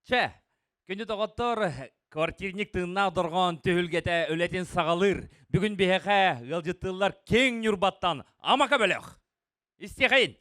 Чэ, күндү доҕоттор, квартирник тыыннаах дорҕоон түһүлгэтэ үлэтин саҕалыыр. Бүгүн биһиэхэ ыалдьыттыыллар киэҥ Ньурбаттан Амака бөлөх. Истиэхэйин!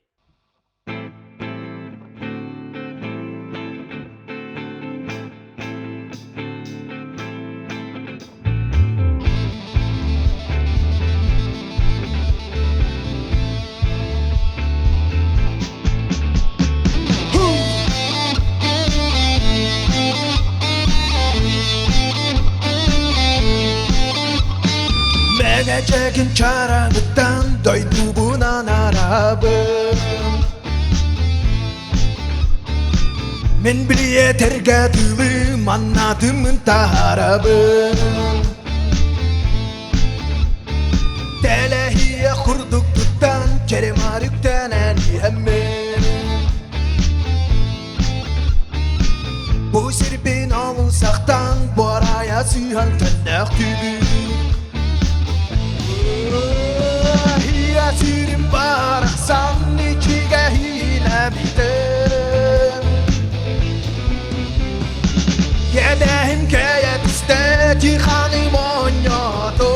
Мэнэчэгин чараҥыттан дойдубунан арабын Мин билиэтэргэ дылы маннатымын таһарабын Тэлэһийэ курдук туттан черемар үктэнэн иһэммин Бу сирбин олусахтан буорайа сыһан төннөхтүбүн Иа сирим барахсан ичигэ хиинэбитин Иэдэһим кэйэ түстэ тиханы монньото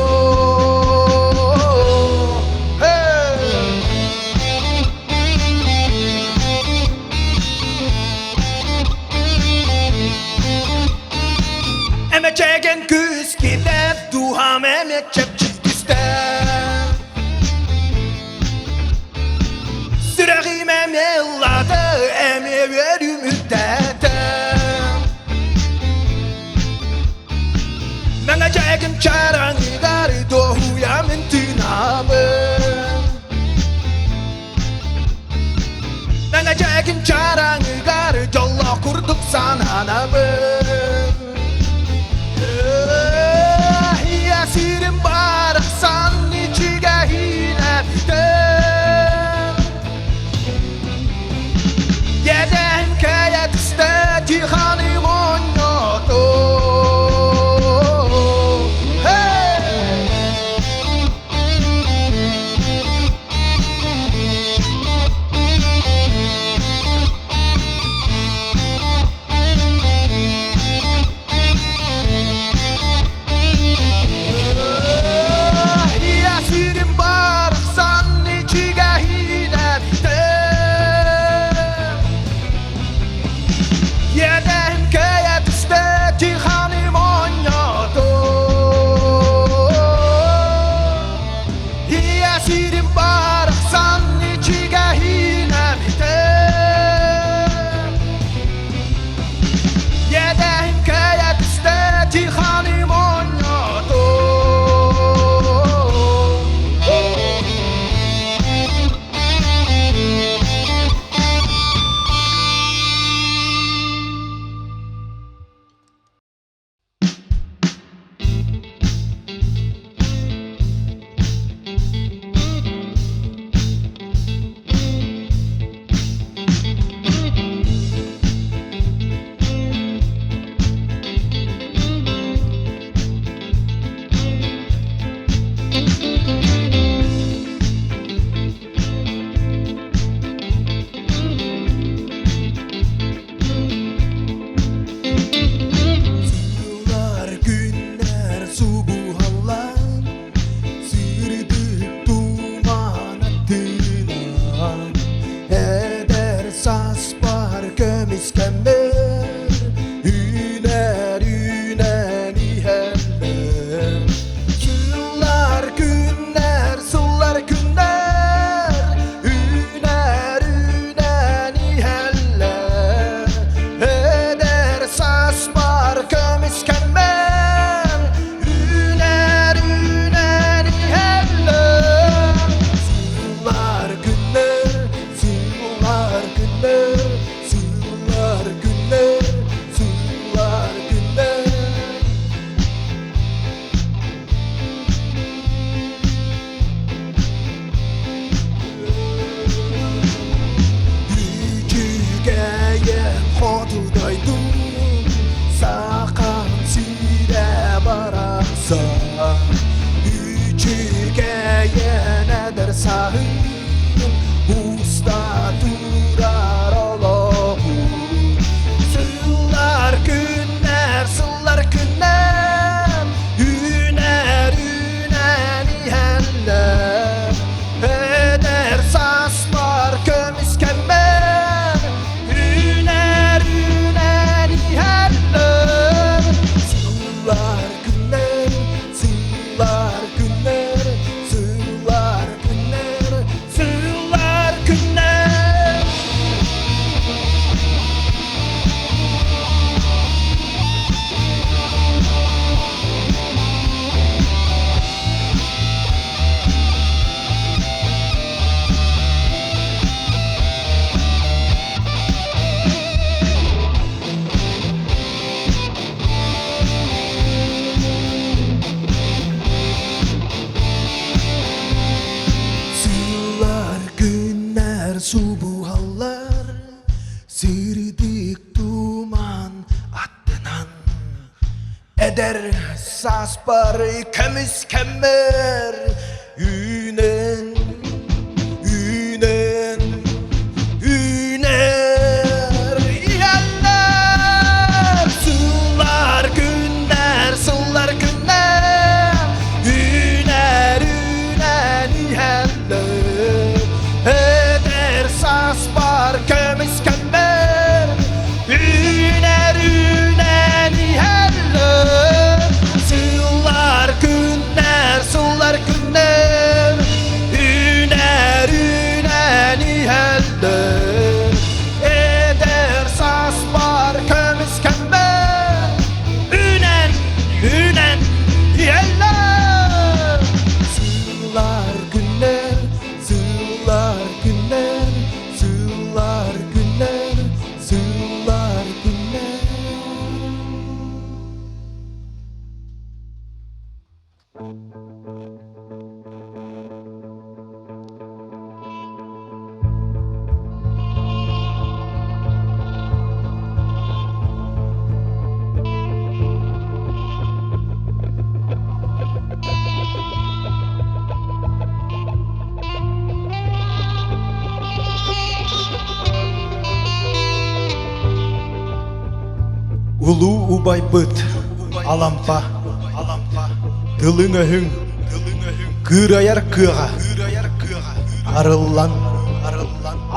Эмэчэген күүс кидэп духам эмэ чэпчик түстэ Сүрэҕим эмиэ ыллаата, эмиэ үөрүүм үрдээтэ. Мэҥэдьээгим чараҥыгар дуоһуйамын тыынабын. Мэҥэдьээгим чараҥыгар дьоллоох курдук сананабын. Ийэ сирим барахсан ичигэһиинэбитин Иэдэһин кэйэ түстэ тиханы монньото Сирим барахсан ичигэһиинэбитин Иэдэһим кэйэ түстэ тиханым онньото Ийэ сирим барахсан ичигэһиинэбитин Иэдэһим кэйэ түстэ тиханым онньото Сыллар, күннэр субуһаллар, сырдык туман аттынан, эдэр саспар көмүскэммэр, үүнэр үүнэн иһэллэр. Сыллар, күннэр, сыллар, күннэр, үүнэр үүнэн иһэллэр. Эдэр саспар көмүскэммэр, үүнэр үүнэн иһэллэр. Сыллар, күннэр, сыллар, күннэр, сыллар, күннэр. Эдэр сааспар көмүс кэммэр үүнэн, үүнэн, үүнэр иһэллэр. Сыллар күннэр, сыллар күннэр, үүнэр, үүнэн иһэллэр. Эдэр сааспар көмүс кэммэр Үүнэр үүнэн иһэллэр Сыллар күннэр, сыллар күннэр Үүнэр үүнэн иһэллэр Эдэр сааспар көмүс кэммэр Үүнэн, үүнэн иһэллэр Сыллар күннэр, сыллар күннэр Сыллар күннэр, сыллар күннэр. Улуу убайбыт Алампа тылыҥ-өһүҥ кыырайар кыаҕа арыллан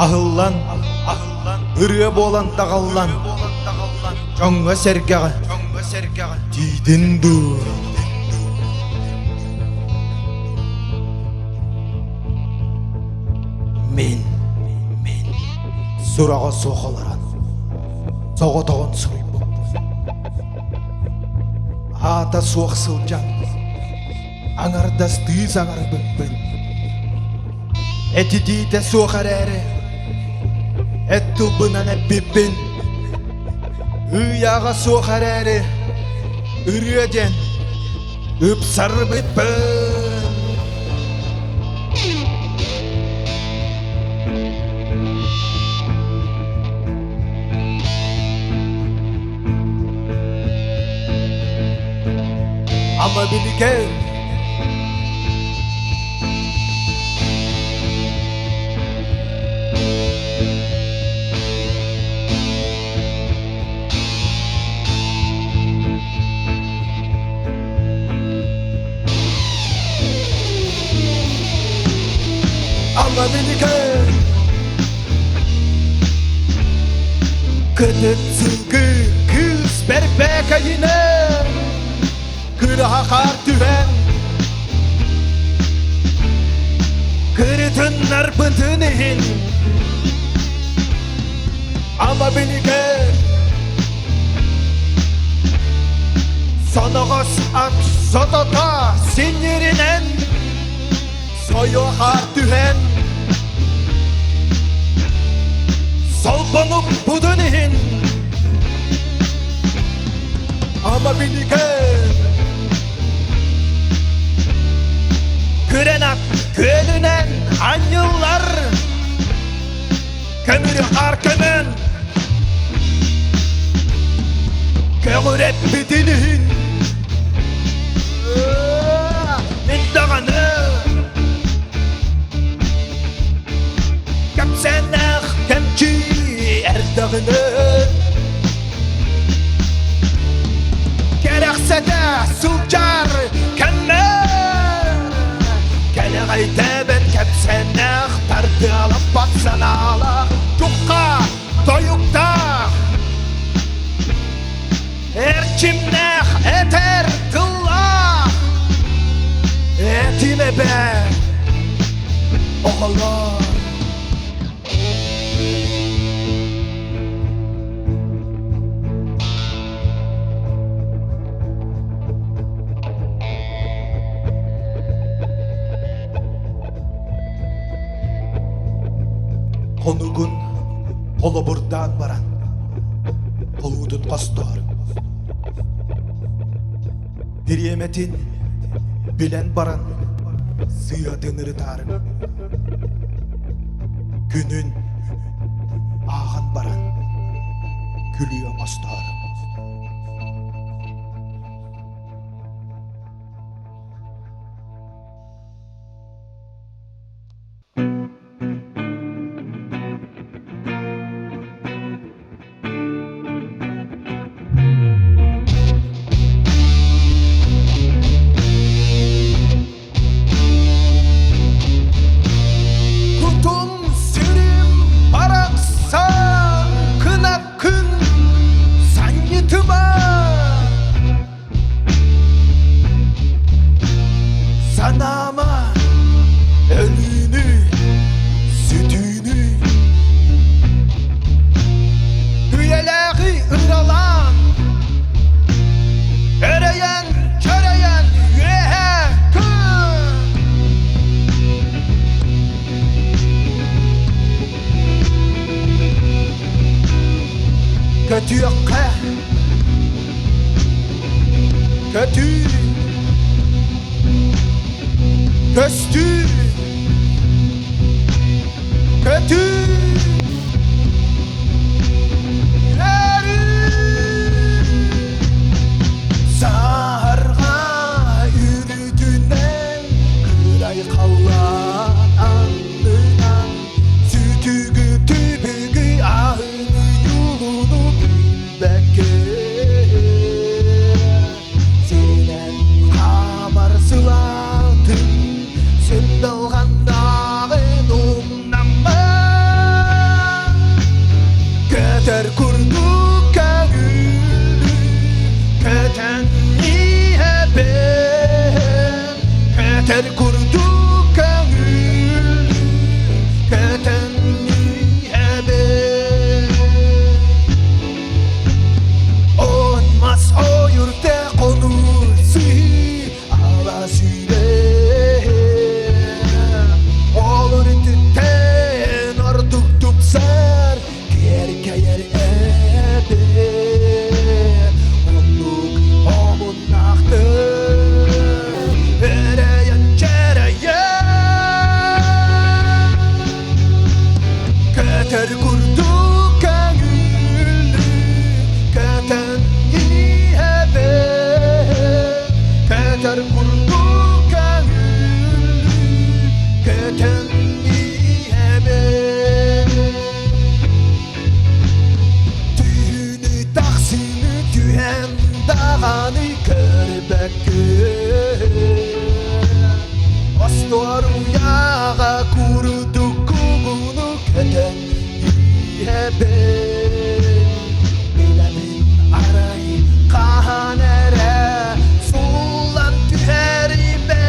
аһыллан ырыа буолан таҕыллан дьоҥҥо-сэргэҕэ тиийдин дуу. Мин, мин сураҕа суох олорон соҕотоҕун суруйбуппун. Аата суох сылдьан аҥардастыы саҥарбыппын. Этитиитэ суох эрээри эт тылбынан эппиппин. Ыйааҕа суох эрээри ырыа диэн ыпсарбыппын. Ама билигин Ама билигин Кытыт сылгы кыыс бэрбээкэйинэн Кыраһа хаар түһэн Кырытыннарбытын иһин Ама билигин Соноҕос ат сотото синньиринэн Сойуо хаар түһэн Солбонуппутун иһин Ама билигин Күрэн ат күөнүнэн анньыллар Көмүрү хаар көмөн Көҕүрэппитин иһин Мин даҕаны Кэпсээннээх кэмчи эрдэҕинэ Кэрэхсэтэ сылдьар кэммэр Кэлэҕэйдээбэт кэпсээннээх тардыалаппат санаалаах Тухха тойуктаах Эрчимнээх этэр тыллаах Этим эбээ оҕолор. Хонугун холобурдаан баран холуутун хостоор. Бириэмэтин билэн баран сыатын ырытаарыҥ. Күнүн ааҕан баран күлүү оҥостоору. Көтүөххэ Көтүү Көстүү Көтүү Саһарҕа үрдүнэн кырай халлаан аннынан Сүтүгү түбүгү аһыны юлуну билбэккэ Сиринэн хаамар сылаатын сындалҕаннааҕын умнаммат Көтөр курдук көҥүллүү көтөн иһэбин Көтөр курдук көҥүллүү көтөн иһэбин Он мас ойурта хонуу сыһыы ала сүүрэ Ол үрдүттэн ордук тупсар киэркэйэр эбэ Оннук омуннаахтык эрэйэн чэрэйэн Көтөр курдук көҥүллүү көтөн иһэбин Көтөр курдук көҥүллүү көтөн иһэбин Түүнү тахсыны түһэн даҕаны көрбөккүн Остуоруйаҕа курдук кугуну көтөн иһэбин Билэбин арай хаһан эрэ сууллан түһэрибин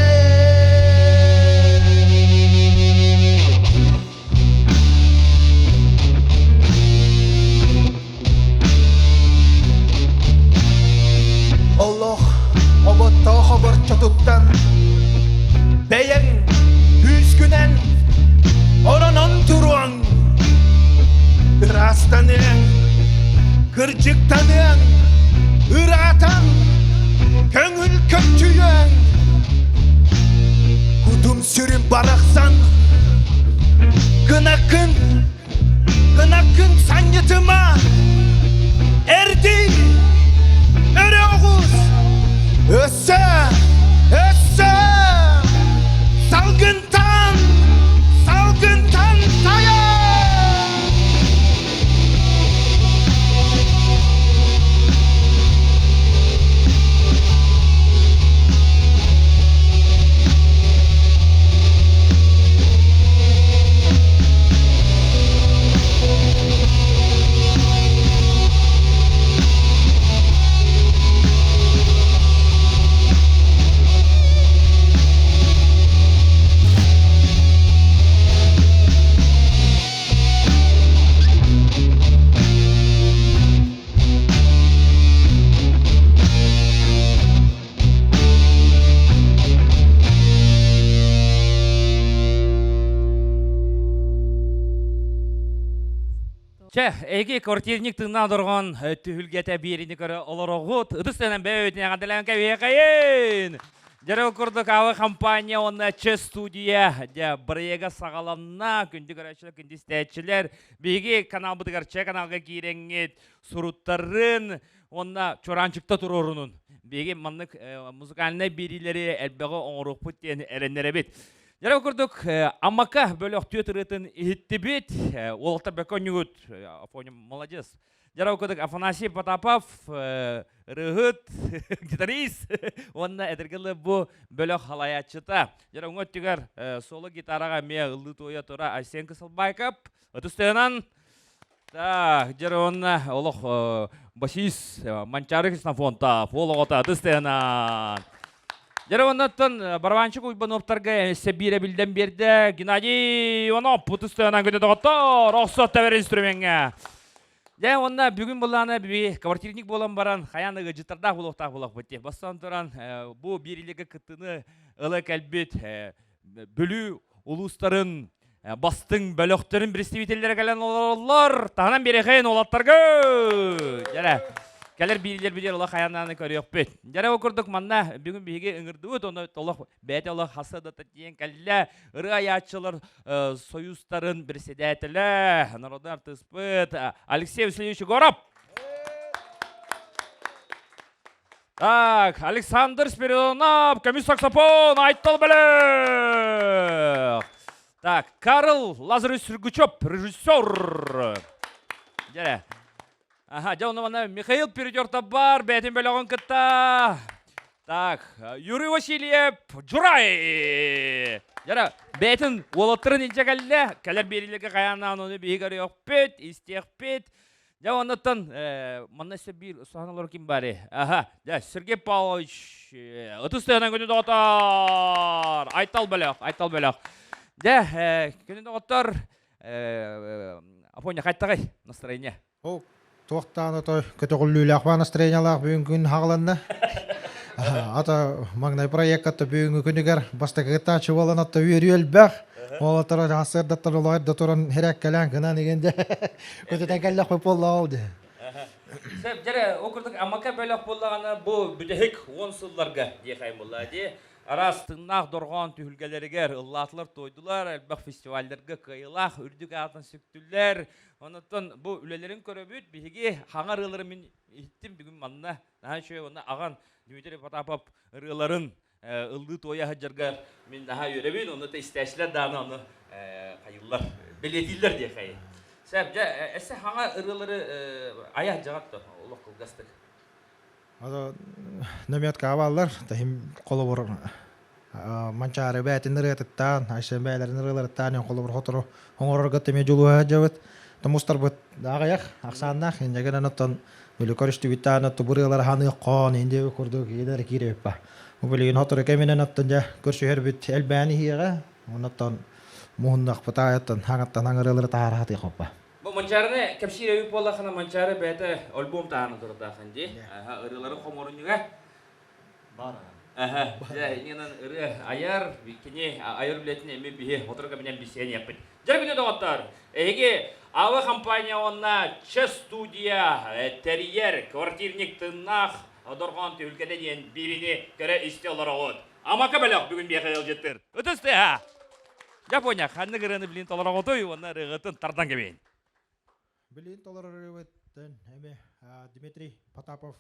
Олох оботтоох оборчотуттан бэйэҥ күүскүнэн оронон туруоҥ ыраастаныаҥ кырдьыктаныаҥ ыраатан көҥүл көччүйүөҥ кутум сүрүн барахсан гынаккын гынаккын санньытыма эрдий өрө оҕус өссө өссө салгынтан салгынтан тайа Чэ, эһиги квартирник тыыннаах дорҕоон түһүлгэтэ биэрини көрө олороҕут. Ытыс тыынан бэйэбитин эҕэрдэлээн кэбиһиэхэйин! Дьэ, ол курдук АВ компания уонна Ч студия дьэ бырайыага саҕаланна. Күндү көрөөччүлэр, күндү истээччилэр, биһиги каналбытыгар Ч каналга киирэҥҥит суруттарын уонна чуораанчыкта туруорунун. Биһиги маннык музыкальнай биэриилэри элбэҕи оҥоруохпут диэн эрэннэрэбит. Дьэ, ол курдук Аммака бөлөх түөрт ырыатын иһиттибит. Уолаттар бөкө онньугут. Афоня молодец. Дьэ, ол курдук Афанасий Потапов ырыаһыт, гитарист уонна эдэргэ бу бөлөх халайааччыта. Дьэ, уҥа өттүгэр соло гитараҕа эмиэ ыллыы туойа тура Айсен Кысылбайкап. Ытыс тыынан Так, дьэ уонна олох басист Манчаары Ксенофонтов уол оҕото ытыс тыынан. Дьэ оннуттан барабанчык Уйбануоптарга сэбиирэ билдэн биэрдэ Геннадий Иванов ытыс тыынан күнү доҕоттор охсо тэбэр инструмеҥҥа. Дьэ уонна бүгүн былаана би квартирник буолан баран хайаан ыгыдьыттардаах буолуохтаах буолуохпут дии. Бастаан туран бу биир илигэ кыттыны ыла кэлбит Бүлүү улуустарын Бастыҥ бөлөхтөрүн представителлэрэ кэлэн олороллор. Таһынан биэрэхэйин уолаттарга! Дьэрэ, кэлэр биирилэр билэр олох хайанааны көрүөхпүт. Дьэрэ, ол курдук манна бүгүн биһиги ыҥырдыбыт, ону олох бэйэтэ олох хаса да тиийэн кэллэ. Ырыа айааччылар союзтарын председателэ, народный артыыспыт Алексей Васильевич Егоров. Так, Александр Спиридонов, көмүс саксофон, Айтал бөлөх. Так, Карл Лазаревич Сергучев, режиссер. Дьэ. Аха, дьэ, онно Михаил Передертов бар, бэйэтин бөлөҕүн кытта. Так, Юрий Васильев, Журай. Дьэ, бэйэтин уолаттарын илдьэ кэллэ. Кэлэр биэриилэргэ хайааннаан ону биһиги көрүөхпүт, истиэхпит. Дьэ, оннуттан манна өссө биир саһан олорор ким баарый? Аха, дьэ, Сергей Павлович ытыс тыаһынан күнү доҕоттор! Айтал бөлөх, Айтал бөлөх. Дьэ, күнү доҕоттор, Афоня, хайтаҕай настроение? Ол туохтаан ото көтөҕүллүүлээх баа настроениялаах бүгүн күн хаҕыланна. Ата маҥнай проекка бүгүҥҥү күнүгэр бастакы кыттааччы буолан отто үөрүү элбэх. Уолаттар сарсыардаттан олох эрдэ туран һэрээккэлээн гынан игин дьэ көтүтэн кэллэхпит буоллаҕа ол дии. Сөп, дьэрэ, ол курдук Амака бөлөх буоллаҕына бу бүтэһик 10 сылларга диэхайым буолла дии. Араас тыыннаах дорҕоон түһүлгэлэригэр ыллаатылар-туойдулар, элбэх фестивалларга кыайыылаах үрдүк аатын сүктүлэр. Онон бу үлэлэрин көрөбүт, биһиги хаҥа ырыалары мин иһиттим бүгүн манна. Наһаа үчүгэй уонна аҕан Дмитрий Потапов ырыаларын ыллыы туойа сылдьарга мин наһаа үөрэбин, онно истээччилэр даҕаны ону хайыыллар, бэлиэтииллэр диэхэй. Сөп, дьэ, эссе хаҥа ырыалары айа сылдьаҕат да олох кылгастык. Ото наметка бааллар, таһим холобур Манчаары бээтин ырыатыттаан, Айсен бээлэрин ырыаларыттаан холобур хотору оҥорорго тэми дьулуһа сылдьабыт. Тумустарбыт аҕыйах, ахсааннаах, инньэ гынан оттон били көрүстүбүт оттон ырыалары ханыах хоон инди курдук иилэр киирэбиппа. Билигин хотору кэминэн оттон дьэ көрсүһэрбит элбээн иһиэҕэ, оннуттан муһуннахпыт аайыттан хаҥаттан хаҥырыалары таһараатыахпа. Бу Манчаарыны кэпсиир эбит буоллахына Манчаары бэйэтэ альбом таһаана турардаахын дии. Ырыаларын хомуурунньуга Бар. Аха, дьэ, иннинэн ырыа айар, кини айар үлэтин эми биһи сотору кэминэн билсиэниэхпит. Дьэ, күнү доҕоттор, эһиги АВ компания уонна Ч студия тэрийэр квартирник тыннаах дорҕоон түһүлгэтэ диэн биирини көрө-истэ олороҕут. Амака бөлөх бүгүн биэхэ ыалдьыттыр. Ытыс тыаһа! Япония, ханнык ырыаны билин толороҕутуй уонна ырыаҕытын тардан кэбиһин. Билин толорор ырыабыттан эми Дмитрий Потапов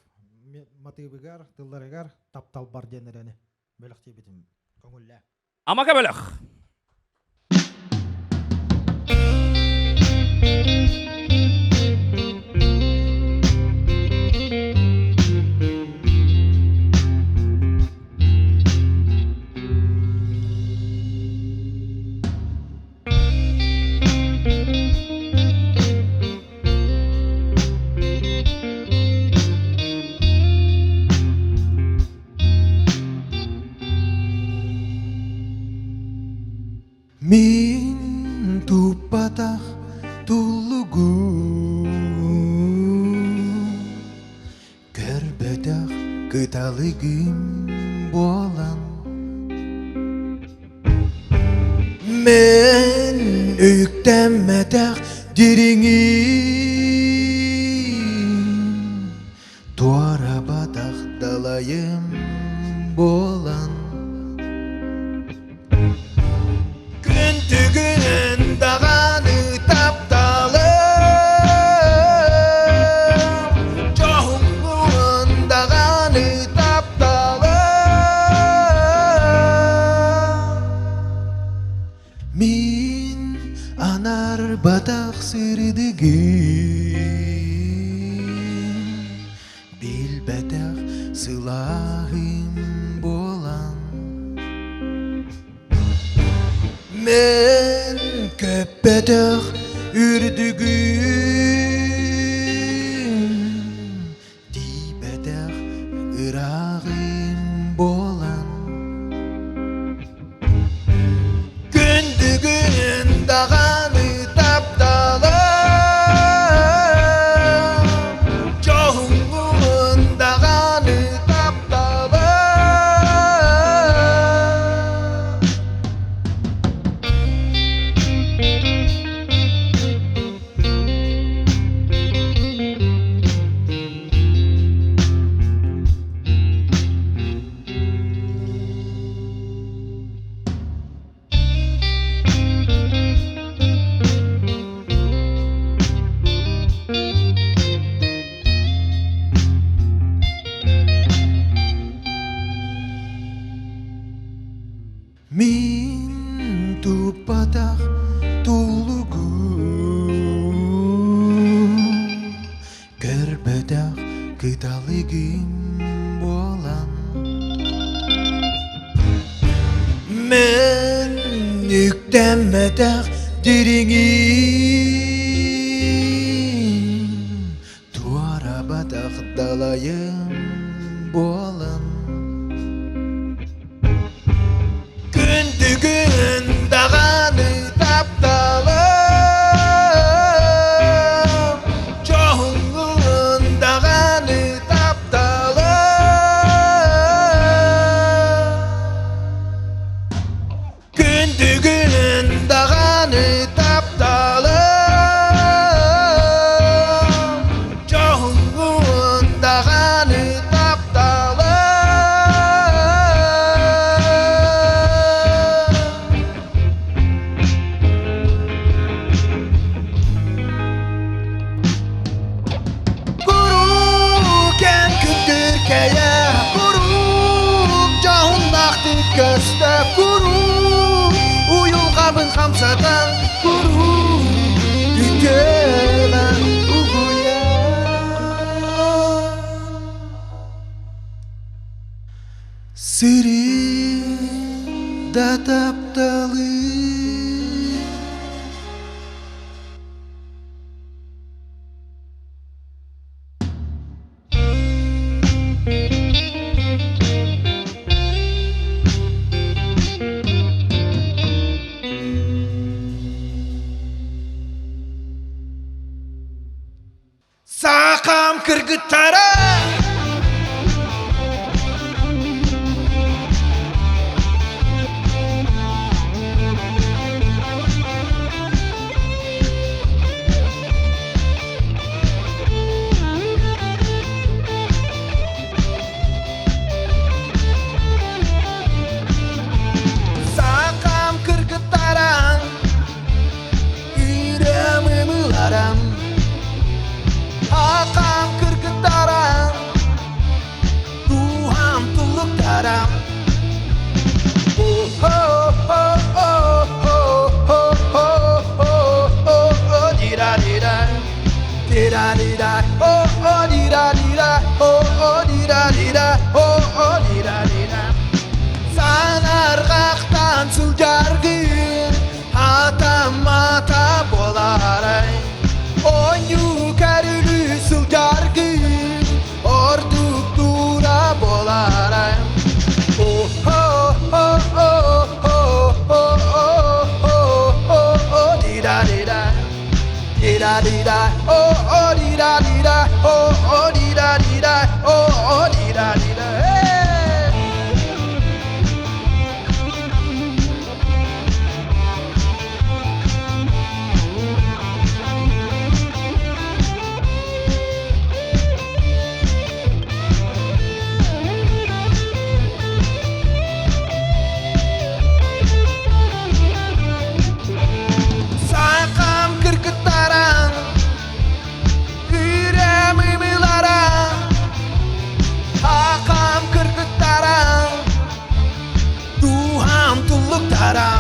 матыыбыгар, тылларыгар тапталбар диэн ырыаны бөлөхтиибитин көҥүллээ. Амака бөлөх. Мин туппатах туллугум, көрбөтөх кыталыгым буолан Мен үктэммэтэх дириҥим, туорабатах далайым буолан Күн түгүнүн даҕаны тапталым, дьоһуҥҥун даҕаны тапталым. Мин анарбатах сырдыгым, билбэтэх сылааһым буолан Мен көппөтөх үрдүгүм, тиийбэтэх ырааҕым буолан Күндүгүн даҕаны тапталым, дьоһуҥҥун даҕаны тапталым. Көрбөтөх кыталыгым буолан Мен үктэммэтэх дириҥим Туорабатах далайым буолан Күндүгүн даҕаны тапталым Дьоһуҥҥун даҕаны тапталым Күндүгүн даҕаны тапталым Дьоһуҥҥун даҕаны тапталым. Куруук эн күндүркэйэ, куруук дьоһуннаахтык көстө, куруук уйулҕабын хамсатан, куруук үтүөлэн угуйа. Сири да тапталы. Саакам кыргыттара! Саакам кыргыттаран, Ырам-ымыларам, Акам кыргыттарам, Дууһам туллуктарам. Санарҕахтан сылдьаргын Атамата буолаарай Оонньуу көрүлүү сылдьаргын Ордук туура буолаарай Саакам кыргыттаран, күүрэм ымыыларан, Акам кыргыттаран, Дууһам туллуктара.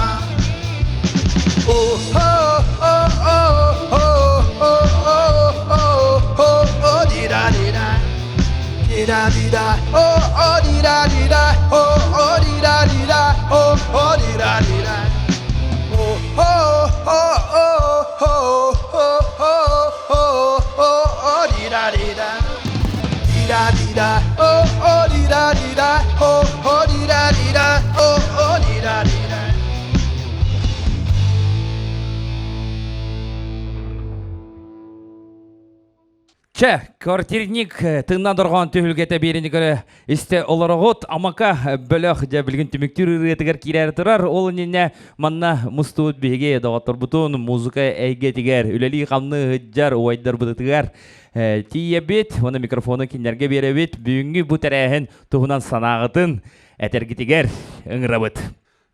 Чэ, квартирник тыыннан дорҕоон түһүлгэтэ биэrini көрө истэ олороҕут. Амака бөлөх дьэ билигин түмүктүүр ырыатыгар киирээри турар. Ол иннинэ манна мустубут биһиги доҕотторбутун музыка эйгэтигэр үлэлии-хамныы сылдьар убайдарбытыгар тиийэбит уонна микрофону кинилэргэ биэрэбит. Бүгүҥҥү бу тэрээһин туһунан санааҕытын этэргитигэр ыҥырабыт.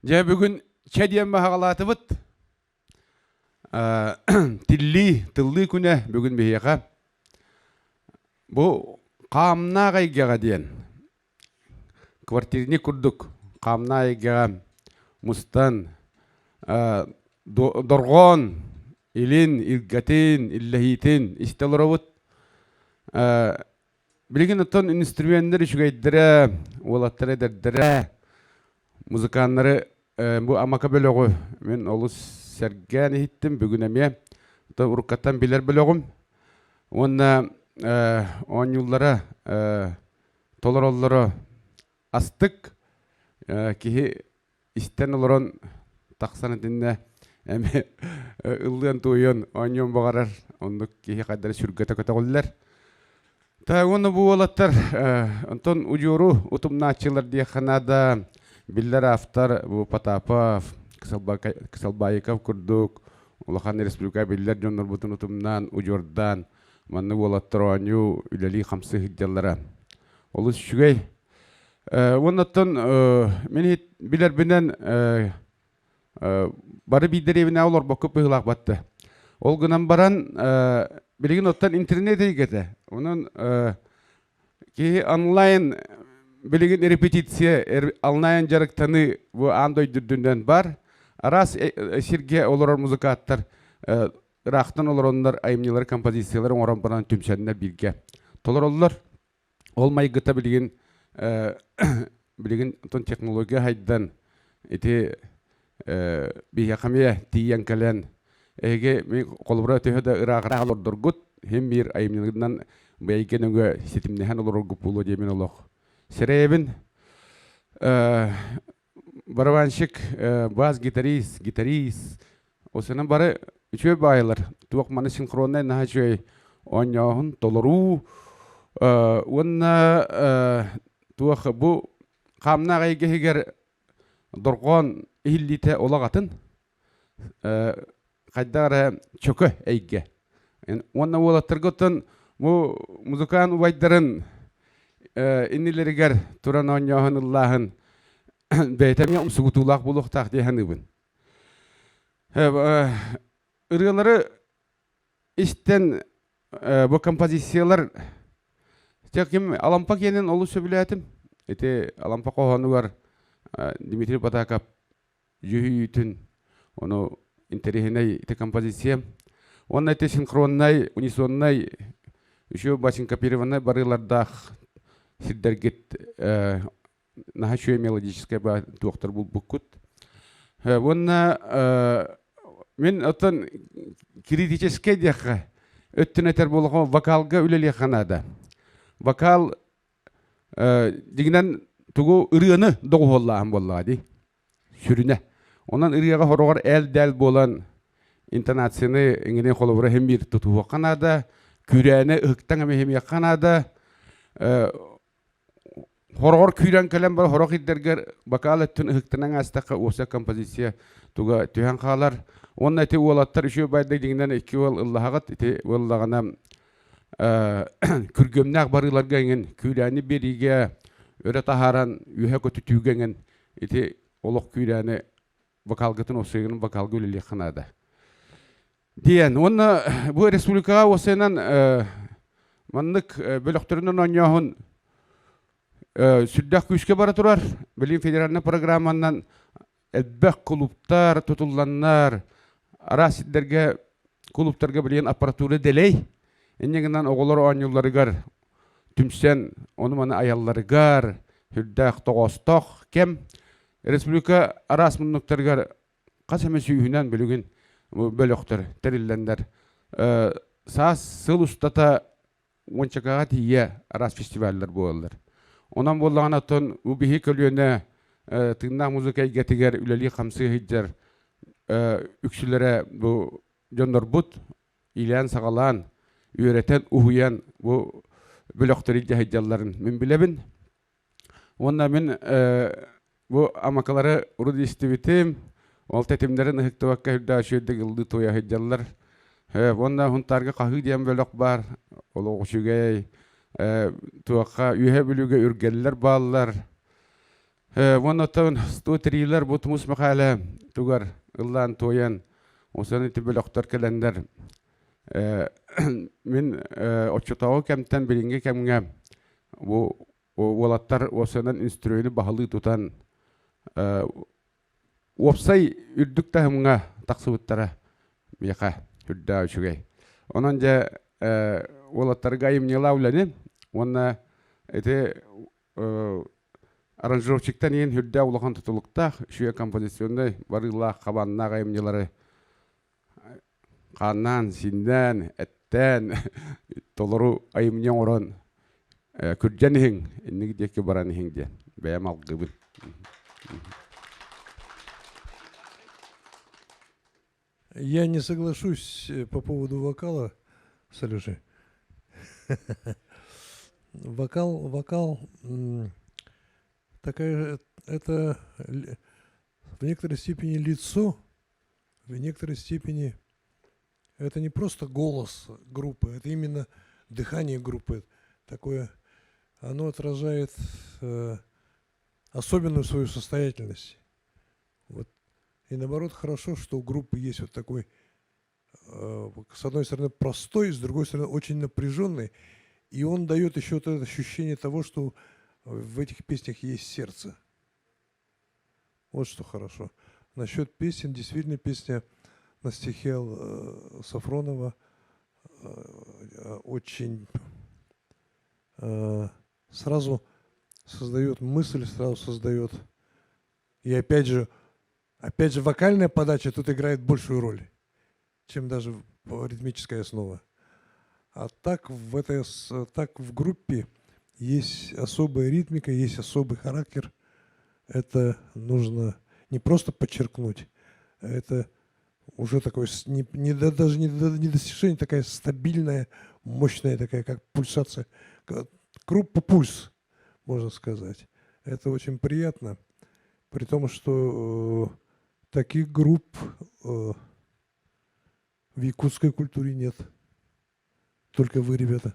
Дьэ бүгүн чэ диэн баһаҕалаатыбыт. Тиллии, тыллыы күнэ бүгүн биһиэхэ. Бу хаамнаах эйгэҕэ диэн квартирник курдук хаамнаах эйгэҕэ мустан дорҕоон илин, илгэтин, иллэһиитин истэ олоробут. Билигин оттон инструменнар үчүгэйдэрэ, уолаттара эдэрдэрэ, музыканнары бу Амака бөлөҕү мин олус сэргээн иһиттим. Бүгүн эмиэ уруккаттан билэр бөлөҕүм. Уонна оонньууллара, толороллоро астык. Киһи истэн олорон тахсан итиннэ эмиэ ыллыан туойуон оонньуон баҕарар оннук киһи хайдары сүргэтэ көтөҕүллэр. Та уонна бу уолаттар онтон удьуору утумнааччылар диэххэ наада биллэр автор бу Потапов, Кысалбаиков курдук улахан республика биллэр дьоннорбутун утумнаан удьуордаан маннык уолаттар оонньуу үлэлии-хамсыы сылдьаллара олус үчүгэй. Уоннаттан мин билэрбинэн бары биир дэриэбинэ олорбокко быһыылаах батта. Ол гынан баран билигин оттон интернет эйгэтэ. Онон киһи онлайн билигин репетиция, онлайн дьарыктаныы бу аан дойду үрдүнэн бар. Араас сиргэ олорор музыканттар ыраахтан олороннор айымньылары, композициялары оҥорон баран түмсэннэр бииргэ толороллор. Ол майгыта билигин билигин оттон технология хайдан ити биһиэхэ эмиэ тиийэн кэлэн эһиги мин холобура төһө да ырааҕыраах олордоргут иһин биир айымньыларынан бэйгэ нөҥүө ситимнэһэн олороргут буолуо диэмин олох сэрэйэбин. Барабанщик, бас-гитарист, гитарист, осынан бары үчүгэй баайылар. Туох маны синхроннай наһаа үчүгэй оонньооһун, толоруу уонна туох бу хаамнаах эйгэһигэр дорҕоон иһиллиитэ олох атын. Хайдах эрэ чөкө эйгэ. Уонна уолаттарга оттон бу музыкант убайдарын иннилэригэр туран оонньооһун ыллааһын бэйэтэ эмиэ умсугутуулаах буолуохтаах дии саныыбын. Ырыалары истэн бу композициялар ким Алампа киэнин олус сөбүлээтим. Ити Алампа хоһоонугар Дмитрий Батаков дьүһүйүүтүн ону интэриэһинэй ити композиция уонна ити синхроннай унисоннай үчүгэй басинкопированнай барыылардаах сирдэргит наһаа үчүгэй мелодическай туохтар булбуккут уонна мин оттон критическэй диэххэ өттүн этэр буоллахха вокалга үлэлиэххэ наада вокал дьиҥинэн тугу ырыаны доҕуһуоллааһын буоллаҕа дии сүрүнэ. Онон ырыаҕа хороҕор ээл-дээл буолан интонацияны иҥинин холобура иһин биир тутуһуохха наада, күүрээни ыһыктаҥ эмэ иһимиэххэ наада. Хороҕор күүрэн кэлэн баран хорох ирдэргэр бакаал өттүн ыһыктанан аастахха уопсай композиция туга түһэн хаалар. Уонна ити уолаттар үчүгэй байдык дьиҥинэн икки уол ыллаһаҕыт ити уоллаҕына күргүөмнээх барыыларга иҥин күүрээни биэриигэ өрө таһааран үөһэ көтүтүүгэ иҥин ити олох күүрээни вокалгытын уопсайынан вокалга үлэлиэххэ наада диэн уонна бу республикаҕа уопсайынан маннык бөлөхтөрүнэн оонньооһун сүрдээх күүскэ бара турар билигин федеральнай программанан элбэх кулууптар тутулланнар араас сирдэргэ кулууптарга билигин аппаратура дэлэй инньэ гынан оҕолор оонньуулларыгар түмсэн ону-маны айалларыгар сүрдээх тоҕоостоох кэм республика араас муннуктарыгар хас эмэ сүүһүнэн билигин бөлөхтөр тэриллэннэр саас сыл устата уончакаҕа тиийэ араас фестиваллар буолаллар. Онон буоллаҕына оттон бу биһи көлүөнэ тыыннаах музыка эйгэтигэр үлэлии-хамсыы сылдьар үксүлэрэ бу дьоннорбут иилээн-саҕалаан, үөрэтэн, уһуйан бу бөлөхтөрү илдьэ сылдьалларын мин билэбин. Уонна мин бу амакалары урут истибитим, ол тэтимнэрин ыһыктыбакка үрдээх үчүгэйдик ыллыы туойа сылдьаллар. Уонна Һунтаарга хаһыы диэн бөлөх баар, олох үчүгэй. Туохха Үөһэ Бүлүүгэ үргэллэр бааллар. Уонна оттон 103-лэр бу Тумус Мэхээлэ тугар ыллаан туойан, осон ити бөлөхтөр кэлэннэр мин оччотооҕу кэмтэн билиҥҥи кэмҥэ бу уолаттар уопсайынан инструмени баһылыы тутан уопсай үрдүк таһымҥа тахсыбыттара миэхэ үрдээх үчүгэй. Онон дьэ уолаттарга айымньылаах үлэни уонна ити аранжировщиктан иһин үрдээх улахан тутулуктаах, үчүгэй композиционнай барыылаах, хабааннаах айымньылары хааннаан, синнээн, эттээн, толору айымньы оҥорон күрдьэн иһиҥ, инник диэки баран иһиҥ диэн бэйэм алгыыбын. Я не соглашусь по поводу вокала с Алешей. Вокал, вокал такая, это в некоторой степени лицо, в некоторой степени это не просто голос группы, это именно дыхание группы. Такое, оно отражает э, особенную свою состоятельность. Вот. И наоборот, хорошо, что у группы есть вот такой, э, с одной стороны, простой, с другой стороны, очень напряженный. И он дает еще вот это ощущение того, что в этих песнях есть сердце. Вот что хорошо. Насчет песен, действительно, песня на стихе э, Сафронова э, очень сразу создает мысль, сразу создает. И опять же, вокальная подача тут играет большую роль, чем даже ритмическая основа. А так в, этой, так в группе есть особая ритмика, есть особый характер. Это нужно не просто подчеркнуть, а это уже такое, не, не, даже не, не достижение, такая стабильная, мощная такая, как пульсация. Группа пульс, можно сказать. Это очень приятно. При том, что э, таких групп э, в якутской культуре нет. Только вы, ребята.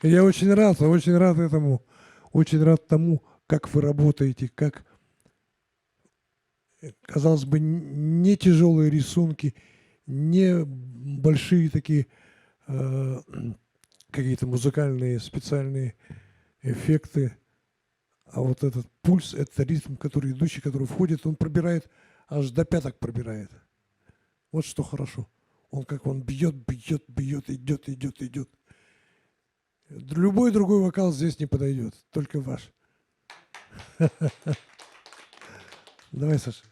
И я очень рад этому, очень рад тому, как вы работаете, как, казалось бы, не тяжелые рисунки, не большие такие э, какие-то музыкальные специальные эффекты, а вот этот пульс, это ритм, который идущий, который входит, он пробирает, аж до пяток пробирает. Вот что хорошо. Он как он бьет, бьет, бьет, идет, идет, идет. Любой другой вокал здесь не подойдет, только ваш. Давай, Саша.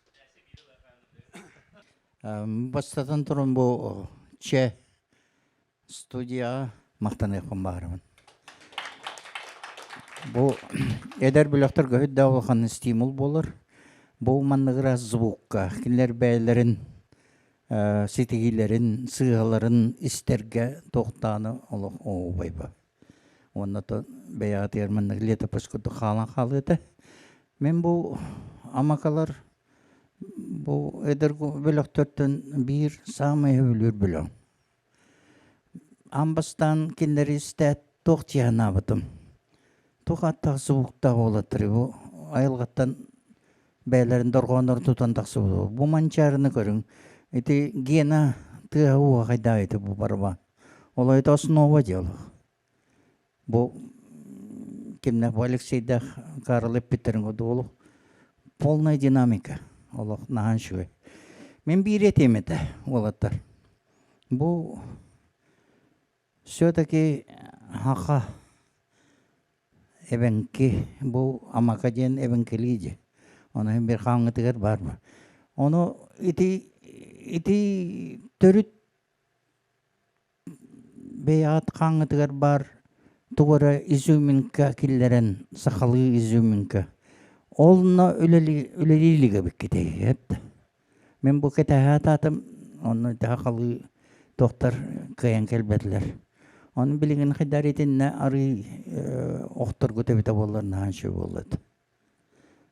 Бастатан туран бу Че студия махтаныахпын баҕарабын. Бу эдэр бөлөхтөргө да улахан стимул буолар. Бу манныгыра звукка кинилэр бэйэлэрин ситиһиилэрин, сыыһаларын истэргэ туохтааны олох оҕубайба. Уонна то бэйэҕитигэр маннык летопись курдук хаалан хаалыыта. Мин бу амакалар бу эдэр бөлөхтөртөн биир саамай сөбүлүүр бөлөҕүм. Аан бастаан кинилэри истээт туох дии санаабытым. Туох ааттаах звуктаах уолаттарый бу айылҕаттан бэйэлэрин дорҕооннорун тутан тахсыбыт. Бу манчаарыны көрүҥ. Ити Гена тыаһа ууһа хайдаах ити бу барабан. Ол это основа дела. Бу кимнээх бу Алексейдаах Карл эппиттэрин курдук олох полная динамика. Олох наһаа үчүгэй. Мин биир этиэм этэ уолаттар. Бу все-таки хаха эбэҥки бу амака диэн эбэҥкилии дии. Ону иһин бир хааҥҥытыгар баар. Ону ити ити төрүт Бэйэҕит хааҥҥытыгар баар тугу эрэ изюминка киллэрэн, сахалыы изюминка. Онно үлэлии илик эбиккит эһиги Мин бу кэтэһэ онно ити сахалыы туохтар кыайан кэлбэтилэр. Ону билигин хайдах итиннэ арыый охторгут эбитэ буоллар наһаа үчүгэй буолуо этэ.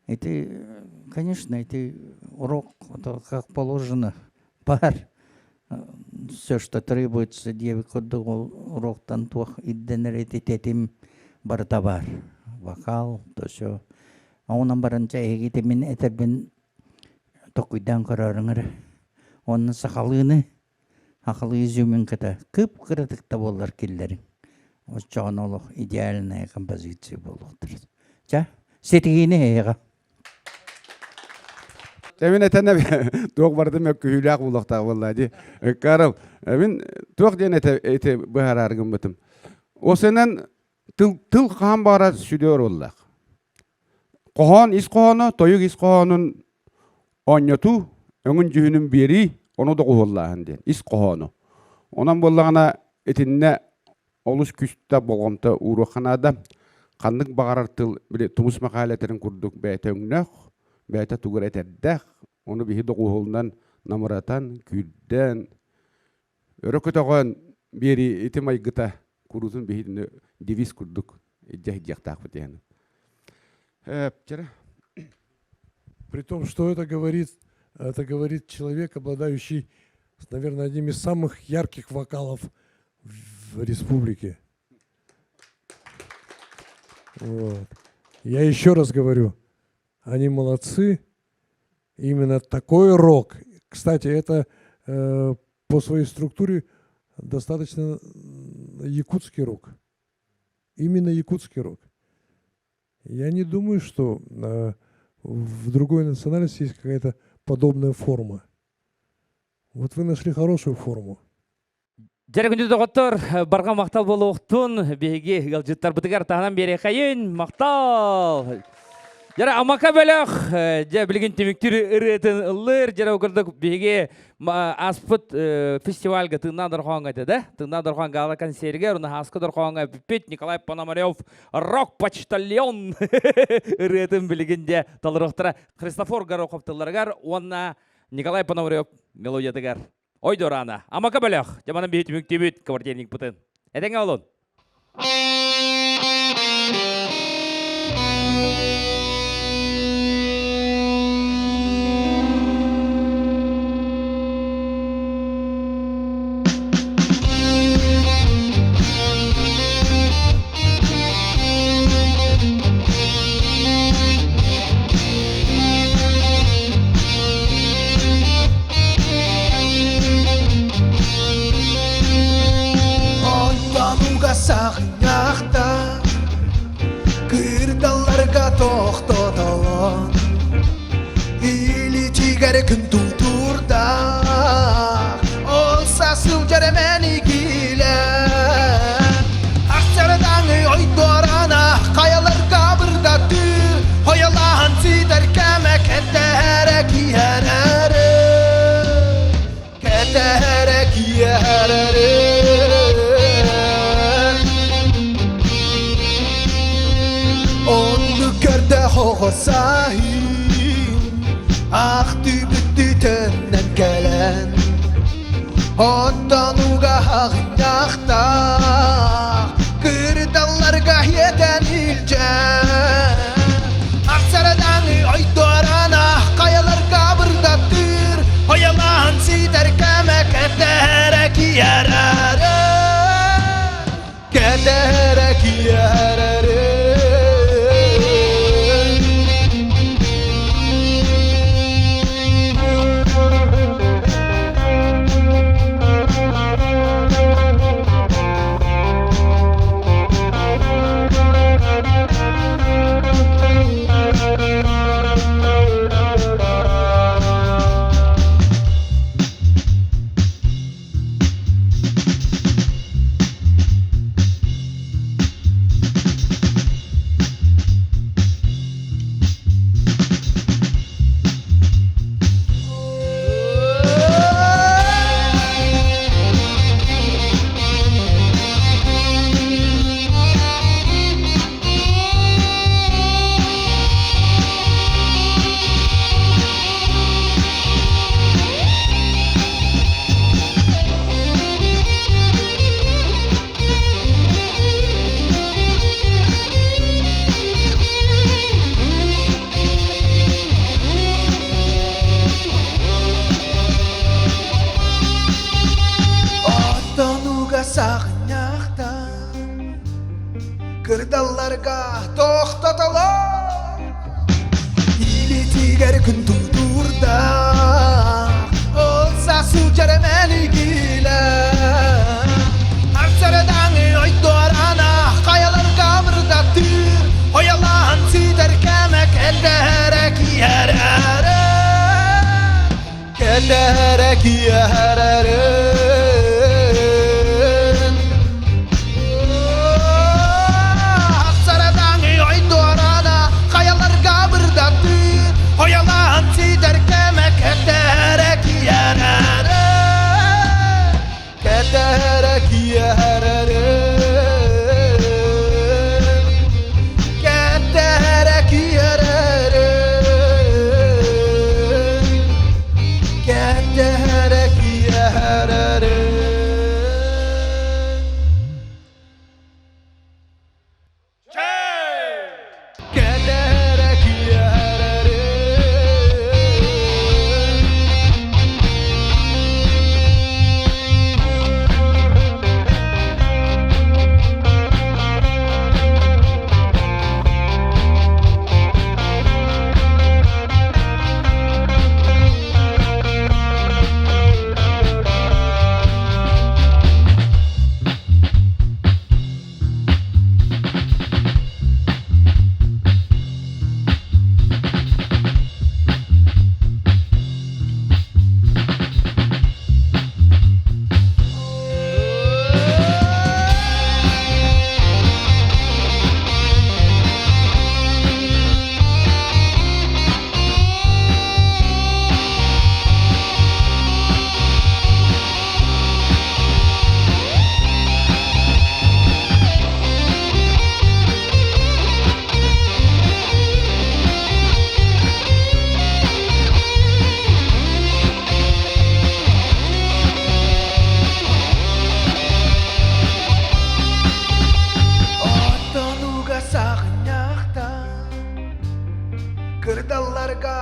Ити, конечно, эти урок, это как положено, баар. Все, что требуется диэбит курдук ол уроктан туох ирдэнэр ити тэтим барыта баар. Вокал, то все. Онон баран чэ эһиги мин этэрбин токуйдаан көрөөрүҥ эрэ. Онно сахалыыны, сахалыы изюминката кып-кыратык да буоллар киллэриҥ. Оччоҕуна олох идеальная композиция буолуохтара. Чэ, ситиһиини эһиэхэ. Мин этэн туох барыта мөккүһүүлээх буолуохтаах буолла дии. Карл, мин туох диэн эти быһаарар гыммытым. Осенен тыл тыл хаан баара сүдү оруоллаах. Хоһоон ис хоһооно, тойук ис хоһоонун оонньотуу, өҥүн-дьүһүнүн биэрии, ону доҕуһуоллааһын диэн ис хоһоону. Онон буоллаҕына итиннэ олус күүстээх болҕомто ууруохха наада. Ханнык баҕарар тыл били Тумус Мэхээлэ этэрин курдук бэйэтэ өҥнөөх, бэйэтэ тугу эрэ этэрдээх, ону биһи доҕуһуолунан намыратан, күүрдэн, өрө көтөҕөн биэрии ити майгыта куруутун биһитини девиз курдук илдьэ сылдьыахтаахпыт диэн. При том, что это говорит человек, обладающий, наверное, одним из самых ярких вокалов в республике. Вот. Я еще раз говорю, они молодцы. Именно такой рок. Кстати, это по своей структуре достаточно якутский рок. Именно якутский рок. Я не думаю, что в другой национальности есть какая-то подобная форма. Вот вы нашли хорошую форму. Дьэ күндү доҕоттор, барҕа махтал буолуохтун, биһиги ыалдьыттарбытыгар таһынан биэриэхэйин, махтал! Дьэ Амака бөлөх, дьэ билигин түмүктүүр ырыатын ыллыыр, дьэ курдук биһиги ааспыт фестивальга Тыыннаах дорҕооҥҥо этэ да, Тыыннаах дорҕоон гала концертигэр, уонна Ааска дорҕооҥҥо эппиппит Николай Пономарев «Рок-почтальон» ырыатын билигин дьэ толоруохтара Христофор Горохов тылларыгар уонна Николай Пономарев мелодиятыгар. Ой дорана, амака бөлөх, дьаманан биһи түмүктүүбүт квартирникпытын. Этэҥҥэ олун. Оттонуга саҕынньахта кырдалларга тохтотолон илитигэр күн тутурда ол сасылдьар эмэни килэн Ахсардаҥы ойдуорана хайаларга бырдатыр Хойалаан ситэр кэмэ кэтэһэрэ киһэрэрэ Кэтэһэрэ киһэрэрэ Оннук көрдөх оҕо сааһын Ахтыбыттыы төннөн кэлэн Оттон угаһаҕынньахтаах кырдалларга иэтэн илдьэн Ахсарадаҥы ойдуорана хайаларга бырдаттыыр Ойалаан ситэр кэмэ кэтэһэрэ киэрэрэ Кэтэһэрэ киэрэрэ Оттонуга саҕынньахтан кырдалларга тохтотолор Илитигэр күн тутуурда ол сасылдьар мэлигилэ Арсарадаҥы ойдуорана хайаларга мырдаттыыр Ойалаан ситэр кэмэ кэллэрэ киэрэрэ. киэрэрин Сарадаҥы ойдуорана хайаларга бырдаттыыр Ойалаан ситэр кэмэ кэтэрэ киэрэрин Кэтэрэ киэрэрин Кэтэрэ киэрэрин Кэтэрэ киэрэрин Кэтэрэ киэрэрин Оттонуга саҕынньахтан Кырдалларга